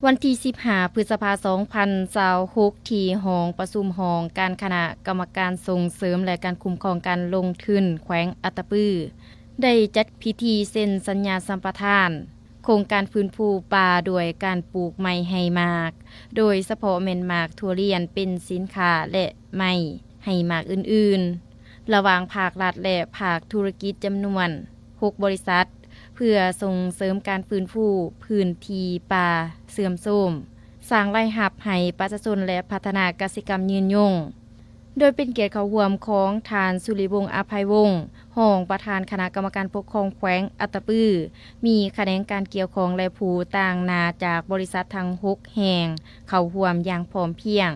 ວັນທີສິບຫ້າ ພຶດສະພາ ສອງພັນຊາວຫົກ ທີ່ຫ້ອງປະຊຸມຫ້ອງການຄະນະກຳມະການສົ່ງເສີມ ແລະ ການຄຸ້ມຄອງການລົງທຶນແຂວງອັດຕະປື ໄດ້ຈັດພິທີເຊັນສັນຍາສຳປະທານໂຄງການຟື້ນຟູປ່າດ້ວຍການປູກໄມ້ໃຫ້ໝາກ, ໂດຍສະເພາະແມ່ນໝາກຖົ່ວລຽນເປັນສິນຄ້າ ແລະ ໄມ້ໃຫ້ໝາກອື່ນໆ ລະຫວ່າງພາກລັດ ແລະ ພາກທຸລະກິດຈຳນວນຫົກບໍລິສັດ ເພື່ອສົ່ງເສີມການຟື້ນຟູພື້ນທີ່ປ່າເສື່ອມໂຊມ, ສ້າງລາຍຮັບໃຫ້ປະຊາຊົນ ແລະ ພັດທະນາກະສິກຳຍືນຍົງ. ໂດຍເປັນກຽດເຂົ້າຮ່ວມຂອງທ່ານ ສຸລິວົງ ອະໄພວົງ ຮອງປະທານຄະນະກຳມະການປົກຄອງແຂວງອັດຕະປື, ມີຂະແໜງການກ່ຽວຂ້ອງ ແລະ ຜູ້ຕາງໜ້າຈາກບໍລິສັດທັງຫົກແຫ່ງເຂົ້າຮ່ວມຢ່າງພ້ອມພຽງ.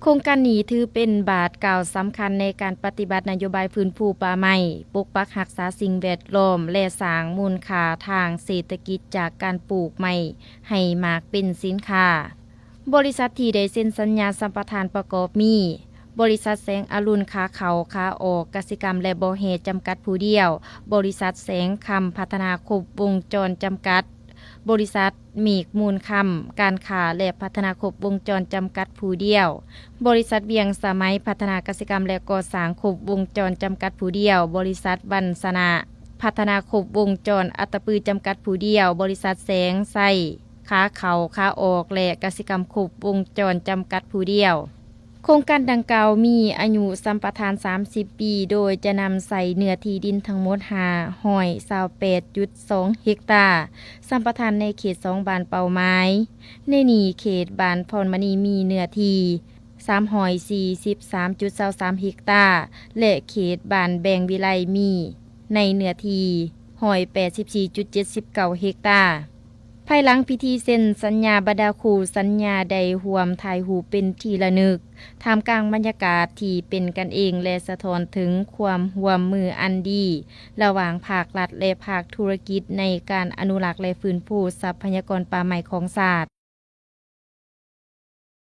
ໂຄງການນີ້ຖືເປັນບາດກ້າວສຳຄັນໃນການປະຕິບັດນະໂຍບາຍຟື້ນຟູປ່າໄມ້, ປົກປັກຮັກສາສິ່ງແວດລ້ອມ ແລະ ສ້າງມູນຄ່າທາງເສດຖະກິດຈາກການປູກໄມ້ໃຫ້ໝາກເປັນສິນຄ້າ. ບໍລິສັດທີ່ໄດ້ເຊັນສັນຍາສຳປະທານປະກອບມີ ບໍລິສັດແສງອະລຸນ ຂາເຂົ້າຂາອອກກະສິກຳ ແລະ ບໍ່ແຮ່ຈຳກັດຜູ້ດຽວ, ບໍລິສັດແສງຄຳພັດທະນາຄົບວົງຈອນຈຳກັດ, ບໍລິສັດເມກມູນຄຳ ການຄ້າ ແລະ ພັດທະນາຄົບວົງຈອນຈຳກັດຜູ້ດຽວ, ບໍລິສັດວຽງສະໄໝພັດທະນາກະສິກຳ ແລະ ກໍ່ສ້າງຄົບວົງຈອນຈຳກັດຜູ້ດຽວ, ບໍລິສັດວັນຊະນະພັດທະນາຄົບວົງຈອນອັດຕະປືຈຳກັດຜູ້ດຽວ, ບໍລິສັດແສງໄຊ ຂາເຂົ້າຂາອອກ ແລະ ກະສິກຳຄົບວົງຈອນຈຳກັດຜູ້ດຽວ. ໂຄງການດັ່ງກ່າວມີອາຍຸສຳປະທານສາມສິບປີ, ໂດຍຈະນຳໃຊ້ເນື້ອທີ່ດິນທັງໝົດຫ້າຮ້ອຍຊາວແປດຈຸດສອງເຮັກຕາ, ສຳປະທານໃນເຂດສອງບ້ານເປົ້າໝາຍ. ໃນນີ້ເຂດບ້ານພອນມະນີມີເນື້ອທີ່ສາມຮ້ອຍສີ່ສິບສາມຈຸດຊາວສາມເຮັກຕາ ແລະ ເຂດບ້ານແບງວິໄລມີໃນເນື້ອທີ່ຮ້ອຍແປດສິບສີ່ຈຸດເຈັດສິບເກົ້າເຮັກຕາ. ພາຍຫຼັງພິທີເຊັນສັນຍາ, ບັນດາຄູ່ສັນຍາໄດ້ຮ່ວມຖ່າຍຮູບເປັນທີ່ລະນຶກ, ທ່າມກາງບັນຍາກາດທີ່ເປັນກັນເອງ ແລະ ສະທ້ອນເຖິງຄວາມຮ່ວມມືອັນດີລະຫວ່າງພາກລັດ ແລະ ພາກທຸລະກິດໃນການອະນຸລັກ ແລະ ຟື້ນຟູຊັບພະຍາກອນປ່າໄມ້ຂອງຊາດ.